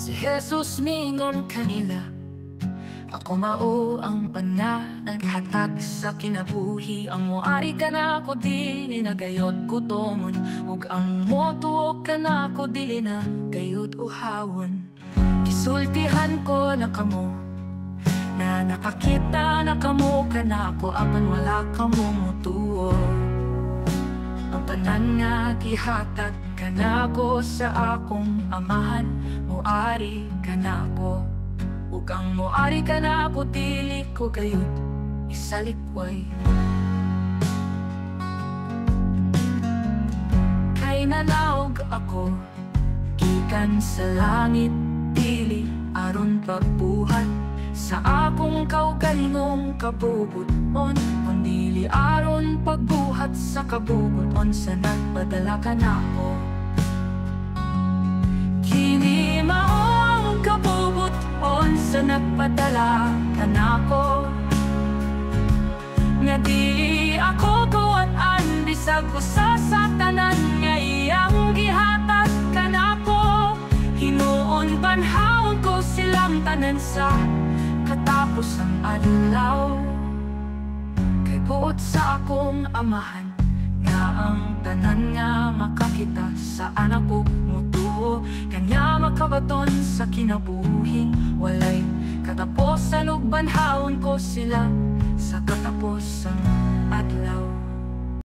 Si Jesus mingon kanila, "Ako mao ang pana naghatag sa kinabuhi. Ang moari kanako dili na gayod gutomon, ug ang motuo kanako dili na gayod uhawon. Gisultihan ko na kamo na nakakita na kamo kanako, apan wala kamo motuo. Ang tanan nga gihatag kanako sa akong Amahan moari kanako, ug ang moari kanako dili ko gayud isalikway. Kay nanaog ako gikan sa langit, dili aron pagbuhat sa akong kaugalingong kabubut-on, kundili aron pagbuhat sa kabubut-on sa nagpadala kanako. Kini mao ang kabubut-on sa nagpadala kanako, nga dili ako kawat-an bisag usa sa tanan nga iyang gihatag kanako. Hinuon banhawon ko silang tanan sa katapusang adlaw. Kay buot sa akong Amahan nga ang tanan nga makakita sa Anak ug motuo kanya makabaton sa kinabuhing walay katapusan, ug banhawon ko sila sa katapusang